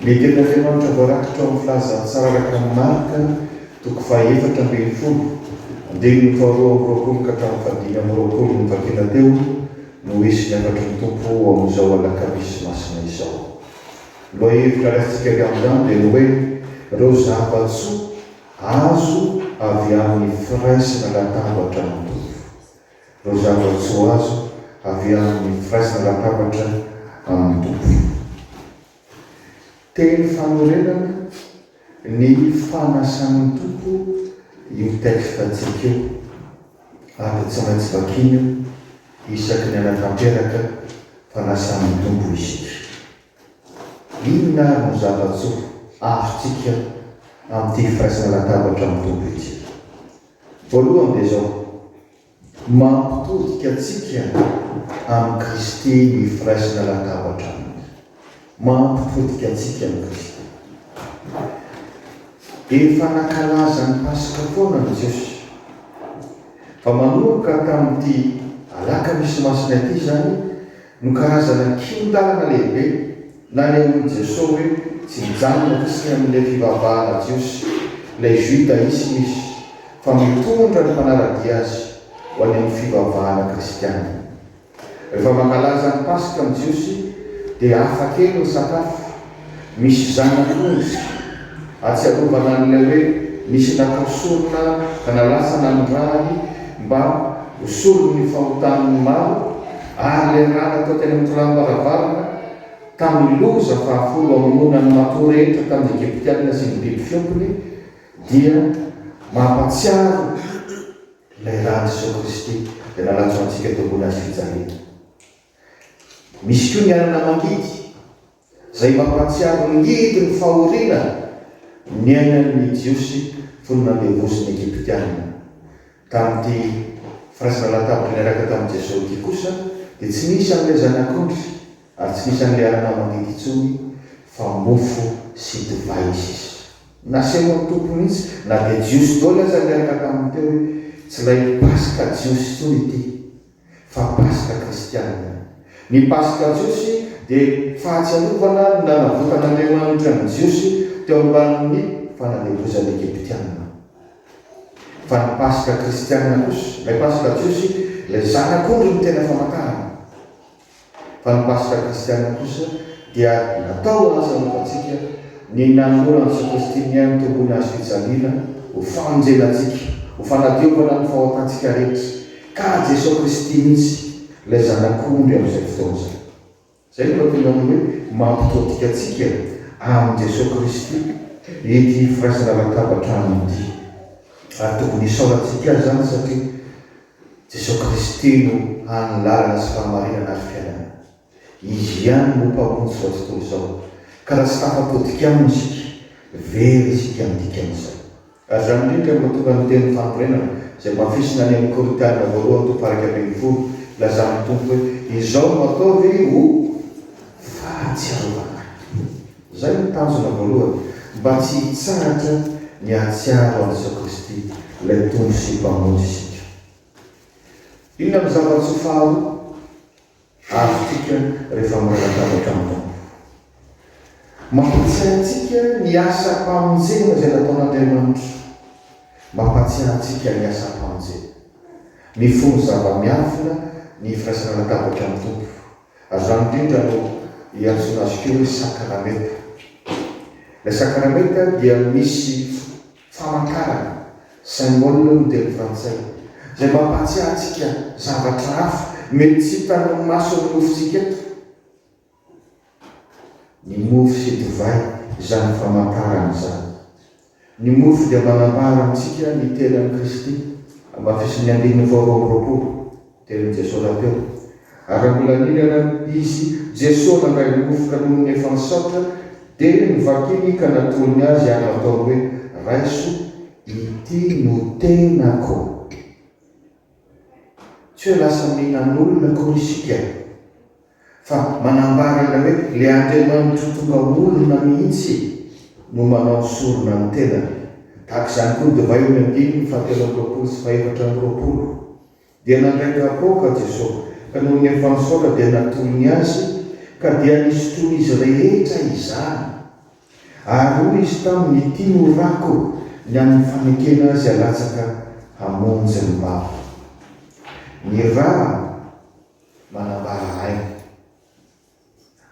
Ny Tenin'Andriamanitra voarakitra ao amin'ny Filazantsara araka an'i Marka, toko faha-14, andininy faharoa amby roapolo ka hatramin'ny fahadimy amby roapolo novakiana teo no hisy ny hafatry ny Tompo amin'izao Alakamisy Masina izao. Ny lohahevitra raisintsika avy amin'izany dia ny hoe Ireo zava-tsoa azo avy amin'ny firaisana latabatra amin'ny Tompo. Ireo zava-tsoa azo avy amin'ny firaisana latabatra amin'ny Tompo. Teny fanorenana ny fanasan'ny Tompo io texte-ntsika io ary dia tsy maintsy vakiana io isaky ny hanatanteraka fanasan'ny Tompo isika. Inona ary no zava-tsoa azontsika amin'ity firaisana latabatra amin'ny Tompo ity? Voalohany dia izao, Mampitodika antsika amin'i Kristy ny firaisana latabatra aminy. Mampitodika antsika amin'i Kristy. Efa nankalaza ny Paska foana ny Jiosy. Fa manomboka tamin'ity Alakamisy Masina ity izany no karazana kihon-dalana lehibe nanehoan'i Jesoa hoe tsy mijanona fotsiny amin'ilay fivavahana jiosy, ilay judaïsme izy, fa mitondra ny mpanara-dia azy ho any amin'ny fivavahana kristiana. Rehefa mankalaza ny Paska ny Jiosy dia hafa kely ny sakafo, misy zanak'ondry, ahatsiarovana an'ilay hoe nisy natao sorona ka nalatsana ny rany mba ho solon'ny fahotan'ny maro, ary ilay rà natao teny amin'ny tolàm-baravarana tamin'ny loza fahafolo hamonoana ny matoa rehetra tamin'ny Egyptiana sy ny biby fiompiny dia mampahatsiaro ilay ràn'i Jesoa Kristy izay nalatsa ho antsika teo ambony hazo fijaliana. Misy koa ny anana mangidy izay mampahatsiaro ny ngidy ny fahoriana niainan'ny Jiosy fony nandevozin'ny Egyptiana. Tamin'ity firaisana latabatra niaraka tamin'i Jesoa ity kosa dia tsy nisy an'ilay zanak'ondry ary tsy nisy an'ilay anana mangidy intsony fa mofo sy divay sisa. Nasehon'ny Tompo mihitsy na dia Jiosy daholo aza niaraka taminy teo hoe tsy ilay Paska Jiosy intsony ity fa Paska kristianina. Ny Paska jiosy dia fahatsiarovana ny nanavotan'Andriamanitra ny Jiosy teo ambanin'ny fanandevozan'ny Egyptianina. Fa ny Paska kristianina kosa, ilay Paska jiosy, ilay Zanak'ondry no tena famantarana. Fa ny Paska kristiana kosa dia natao hahatsiarovantsika ny nanoloran'i Jesoa Kristy ny ainy teo ambony hazo fijaliana ho famonjena antsika, ho fanadiovana ny fahotantsika rehetra, ka Jesoa Kristy mihitsy ilay Zanak'ondry amin'izay fotoana izay. Izay no mahatonga ny hoe mampitodika antsika amin'i Jesoa Kristy ity firaisana latabatra aminy ity. Ary tokony hisaorantsika Azy izany satria Jesoa Kristy no hany lalana sy fahamarinana ary fiainana. Izy ihany no Mpamonjy izao tontolo izao. Ka raha tsy tafatodika Aminy isika, very isika ny dikan'izay. Ary izany indrindra no mahatonga ny teny fanorenana, izay mafisina any amin'ny Korintiana voalohany toko faha-11, ilazan'ny Tompo hoe, Izao no ataovy ho fahatsiarovana Ahy. Izay no tanjona voalohany, mba tsy hitsahatra ny hahatsiaro an'i Jesoa Kristy, ilay Tompo sy Mpamonjy isika. Inona no zava-tsoa faharoa azontsika rehefa miray latabatra amin'ny Tompo? Mampatsiahy antsika ny asam-pamonjena izay nataon'Andriamanitra. Mampatsiahy antsika ny asam-pamonjena. Mifono zava-miafina ny firaisana latabatra amin'ny Tompo. Ary izany indrindra no iantsoana azy koa hoe sakramenta. Ilay sakramenta dia misy famantarana, symbole hoy ny teny frantsay, izay mampahatsiahy antsika zavatra hafa mety tsy hitan'ny mason'ny nofontsika eto. Ny mofo sy divay izany famantarana izany. Ny mofo dia manambara amintsika ny tenan'i Kristy, hamafisin'ny andininy faharoa amby roapolo, tenin'i Jesoa rahateo. Ary raha mbola nihinana Izy, Jesoa nandray ny mofo ka nony efa nisaotra, dia novakiny ka natolony azy ary nataony hoe, Raiso, ity no tenako. Tsy hoe lasa mihinan'olona akory isika. Fa manambara ilay hoe ilay Andriamanitra tonga olona mihitsy no manao sorona ny tenany. Tahaka izany koa ny divay eo amin'ny andininy fahatelo amby roapolo sy fahefatra amby roapolo. Dia nandray kapoaka Jesoa, ka nony efa nisaotra dia natolony azy, ka dia nisotroin'izy rehetra izany. Ary hoy Izy taminy, Ity no rako, ny amin'ny fanekena izay alatsaka hamonjy ny maro. Ny ra manambara aina.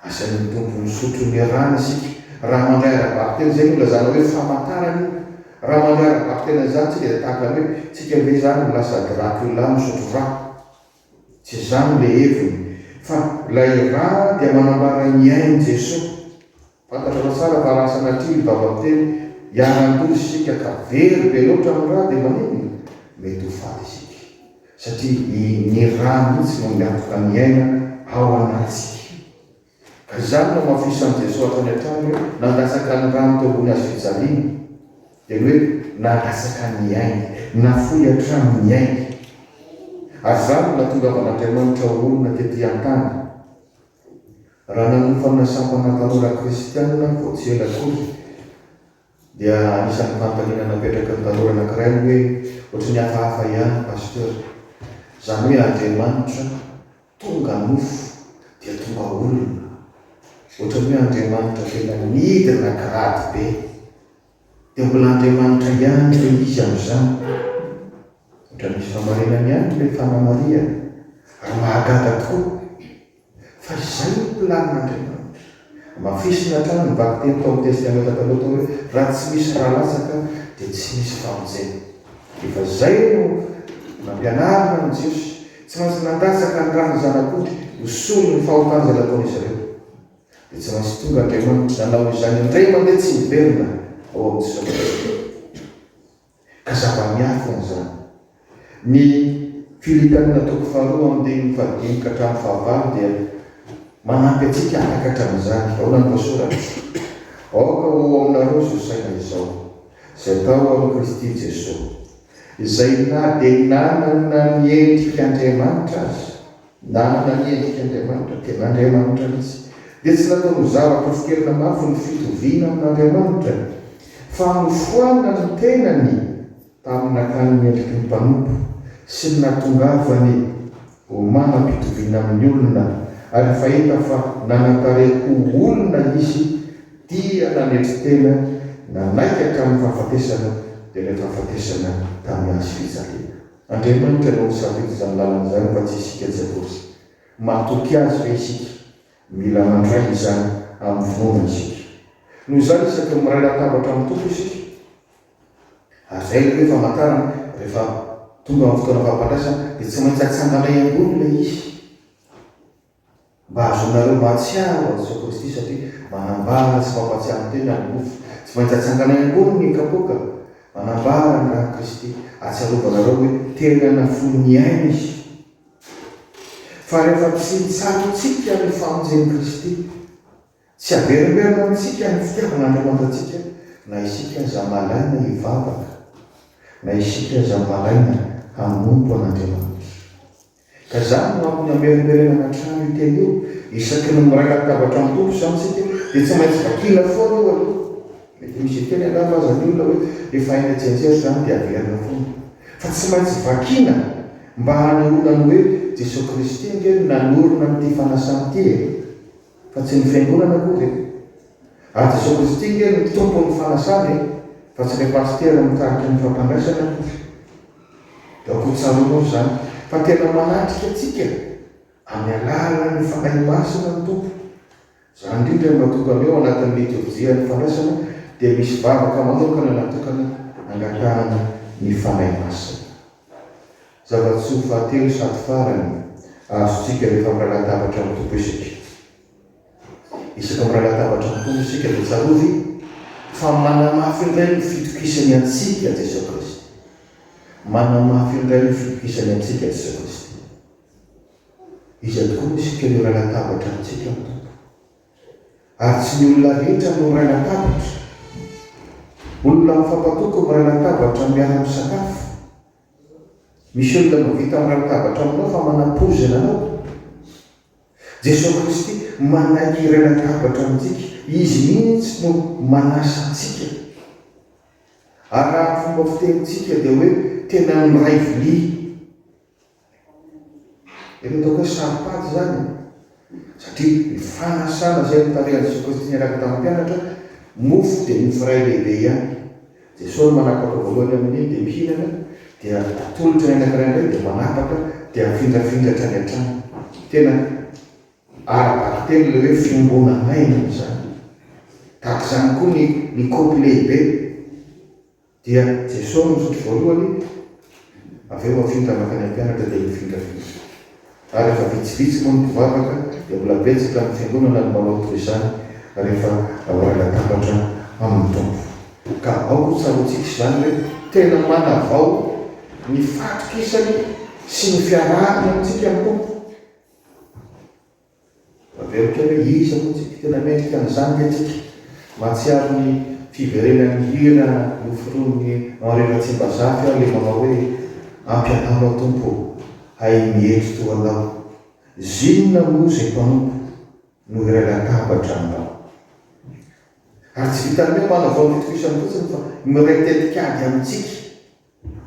Asain'ny Tompo misotro ny rany isika. Raha mandray ara-bakiteny, izay no ilazana hoe famantarana io. Raha mandray ara-bakiteny an'izany isika dia tahaka ny hoe tsika ve izany no lasa Dracula misotro ra? Tsy izany ilay heviny. Fa ilay ra dia manambara ny ain'i Jesoa. Fantatrareo tsara fa raha sanatria ny vava miteny hiharan-doza isika ka very be loatra ny ra dia maninona? Mety ho faty isika. Satria i ny ra mihitsy no miantoka ny aina ao anatintsika. Ka izany no hamafisan'i Jesoa hatrany hatrany hoe nandatsaka ny rany teo ambony hazo fijaliana. Dia ny hoe nandatsaka ny ainy, nafoy hatramin'ny ainy. Ary izany no nahatongavan'Andriamanitra ho olona tety an-tany. Raha nanofana sampana tanora kristiana vao tsy ela akory, dia anisan'ny fanontaniana napetraky ny tanora anankiray ny hoe, Ohatry ny hafahafa ihany Pasteur, izany hoe Andriamanitra tonga nofo dia tonga olona, ohatran'ny hoe Andriamanitra tena nidina grady be. Dia mbola Andriamanitra ihany ve Izy amin'izany? Ohatran'ny misy famarinany ihany ilay fanamarihana, ary mahagaga tokoa fa izay no planin'Andriamanitra. Hamafisina hatrany ny vakiteny tao amin'ny Testamenta Taloha tao hoe raha tsy misy rà latsaka dia tsy misy famonjena. Efa izay no nampianarina ny Jiosy, tsy maintsy nandatsaka ny ràn'ny zanak'ondry ho solon'ny fahotana izay nataon'izy ireo. Dia tsy maintsy tonga Andriamanitra nanao izany indray mandeha tsy miverina ao amin'i Jesoa Kristy. Ka zava-miafina izany. Ny Filipianina toko faharoa andininy fahadimy ka hatramin'ny fahavalo dia manampy antsika hahatakatra an'izany. Ahoana no voasoratra? Aoka ho ao aminareo izao saina izao, izay tao amin'i Kristy Jesoa, izay na dia nanana ny endrik'Andriamanitra aza, Nanana ny endrik'Andriamanitra, tena Andriamanitra mihitsy, dia tsy nataony ho zavatra hofikerina mafy ny fitoviana amin'Andriamanitra, fa nofoanany ny tenany tamin'ny nakany ny endriky ny mpanompo sy ny nahatongavany ho manam-pitoviana amin'ny olona, ary rehefa hita fa nanan-tarehy ho olona izy, dia nanetry tena, nanaiky hatramin'ny fahafatesana, dia ilay fahafatesana tamin'ny hazo fijaliana. Andriamanitra no nisafidy izany lalana izany fa tsy isika tsy akory. Matoky Azy ve isika? Mila mandray izany amin'ny finoana isika. Noho izany isaky ny miray latabatra amin'ny Tompo isika, ary izay ilay hoe famantarana, rehefa tonga amin'ny fotoana fampandraisana dia tsy maintsy atsanganay ambony ilay izy. Mba hahazoanareo mahatsiaro an'i Jesoa Kristy satria manambara sy mampahatsiaro ny tena ny mofo. Tsy maintsy atsanganay ambony ny kapoaka manambara ny ran'i Kristy, ahatsiarovanareo hoe tena nafoy ny ainy Izy. Fa rehefa tsy tsaroantsika ny famonjen'i Kristy, tsy averimberina amintsika ny fitiavan'Andriamanitra antsika, na isika aza malaina hivavaka, na isika aza malaina hanompo an'Andriamanitra. Ka izany no antony amerimberenana hatrany io teny io, isaky ny miray latabatra amin'ny Tompo izany isika dia tsy maintsy vakiana foana io aloha. Mety misy hiteny angamba aza ny olona hoe efa hainay tsianjery izany dia averina foana. Fa tsy maintsy vakiana mba hanehoana ny hoe Jesoa Kristy ange no nanorina an'ity fanasana ity e! Fa tsy ny fiangonana akory e! Ary Jesoa Kristy ange no Tompon'ny fanasana e! Fa tsy ilay pasitera mitarika ny fampandraisana akory. Dia aoka ho tsaroanao izany fa tena manatrika antsika amin'ny alalan'ny Fanahy Masina ny Tompo. Izany indrindra no mahatonga ny ao anatin'ny litorjian'ny fandraisana dia misy vavaka manokana natokana hangatahana ny Fanahy Masina. Zava-tsoa fahatelo sady farany azontsika rehefa miray latabatra amin'ny Tompo isika. Isaka miray latabatra amin'ny Tompo isika dia tsarovy fa manamafy indray ny fitokisany antsika Jesoa Kristy. Manamafy indray ny fitokisany antsika Jesoa Kristy. Iza tokoa moa isika no hiray latabatra amintsika amin'ny Tompo? Ary tsy ny olona rehetra no miray latabatra. Olona mifampatoky miray latabatra miara-misakafo. Misy olona mahavita miray latabatra aminao fa manapoizina anao. Jesoa Kristy manaiky hiray latabatra amintsika. Izy mihitsy no manasa antsika. Ary raha ny fomba fitenintsika dia hoe tena miray vilia. Efa ataoko hoe saro-pady izany e! Satria ny fanasana izay notarihan'i Jesoa Kristy niaraka tamin'ny mpianatra Mofo dia mofo iray lehibe ihany. Jesoa no manapaka voalohany amin'iny dia mihinana, dia atolotra ny anankiray indray dia manapaka dia afindrafindra hatrany hatrany. Tena ara-bakiteny ilay hoe fiombonan'aina amin'izany. Tahaka izany koa ny ny kaopy lehibe. Dia Jesoa no misotro voalohany, avy eo afindra mankany amin'ny mpianatra dia mifindrafindra. Ary rehefa vitsivitsy moa ny mpivavaka dia mbola betsaka amin'ny fiangonana no manao toy izany rehefa miray latabatra amin'ny Tompo. Ka aoka ho tsaroantsika izany hoe tena manavao ny fatokisany sy ny fiarahany amintsika ny Tompo. Averiko kely hoe iza moa tsika? Tena mendrika an'izany ve tsika? Mahatsiaro ny fiverenan'ny hira noforonin'i Henri Ratsimbazafy aho ilay manao hoe Ampianaro aho Tompo ô, hay mietry toa Anao. Zinona moa izay mpanompo no hiray latabatra aminao? Ary tsy vitan'ny hoe manavao ny fitokisany fotsiny fa miray tetikady amintsika.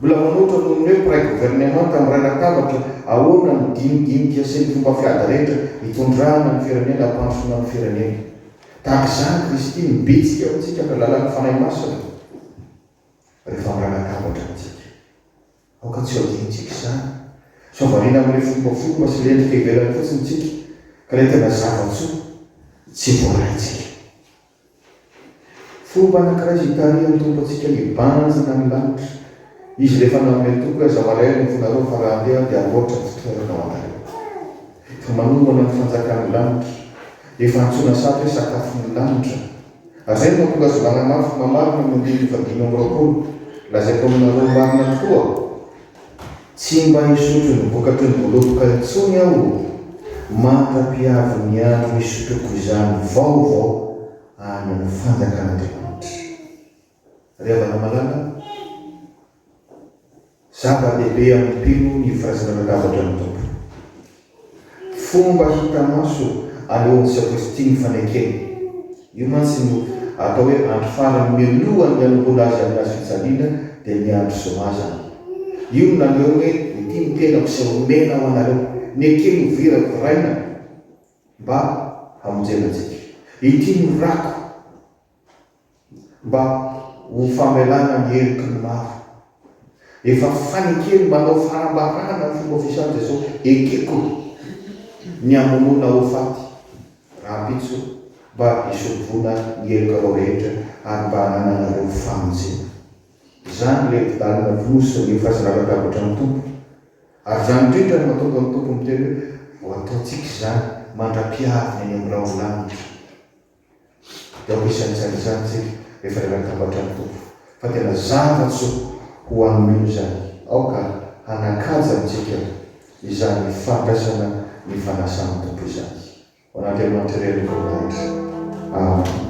Mbola manoatra noho ny hoe mpiray governemanta miray latabatra ahoana ny dinidinika sy ny fomba fiady rehetra hitondrana ny firenena hampandrosoana ny firenena. Tahaka izany Kristy mibitsika ao amintsika amin'ny alalan'ny Fanahy Masina rehefa miray latabatra amintsika. Aoka tsy ho adinontsika izany. Sao variana amin'ilay fombafomba sy ilay endrika ivelany fotsiny isika ka ilay tena zava-tsoa tsy voaraintsika. Fomba anankiray izay itarihan'ny Tompo antsika hibanjina ny lanitra. Izy ilay efa nanome toky hoe aza malahelo ny fonareo fa raha handeha aho dia hamboatra fitoerana ho anareo. Efa manomana ny fanjakan'ny lanitra. Efa antsoina sahady hoe sakafon'ny lanitra. Ary izay no mahatonga azy manamafy mamarina ny andininy faha-25, Lazaiko aminareo marina tokoa, Tsy mba hisotro ny vokatry ny voaloboka intsony aho mandra-pihavin'ny andro hisotroako izany vaovao any amin'ny fanjakan'Andriamanitra. Ry havana malala, zava-dehibe amin'ny mpino ny firaisana latabatra amin'ny Tompo. Fomba hita maso aleon'i Sakosty ny fanekena. Io mantsy no atao hoe andro farany mialohan'ny hanomboana azy amin'ny hazo fijaliana dia ny andro zoma izany. Io no naneho hoe ity ny tenako izay omena ho anareo. Nekeny ho viraviraina mba hamonjena antsika. Ity no rako. Mba ho famelana ny heloky ny maro. Efa fanekeny manao fanambarana ny fomba fiasan'i Jesosy, ekeko ny hamonoana ho faty rahampitso mba hisorovoana ny helokareo rehetra ary mba hanananareo famonjena. Izany ilay hevi-dalina fonosin'ny fahaizana latabatra ny Tompo. Ary izany indrindra no mahatonga ny Tompo miteny hoe, Voataontsika izany mandra-pihaviny any amin'ny rahon'ny lanitra. Dia aoka hisaintsaina izany isika rehefa ilay latabatra ny Tompo, fa tena zava-tsoa ho an'ny mino izany. Aoka hanan-kaja amintsika izany fandraisana ny fanasan'ny Tompo izany. Ho an'Andriamanitra irery ny voninahitra. Amen.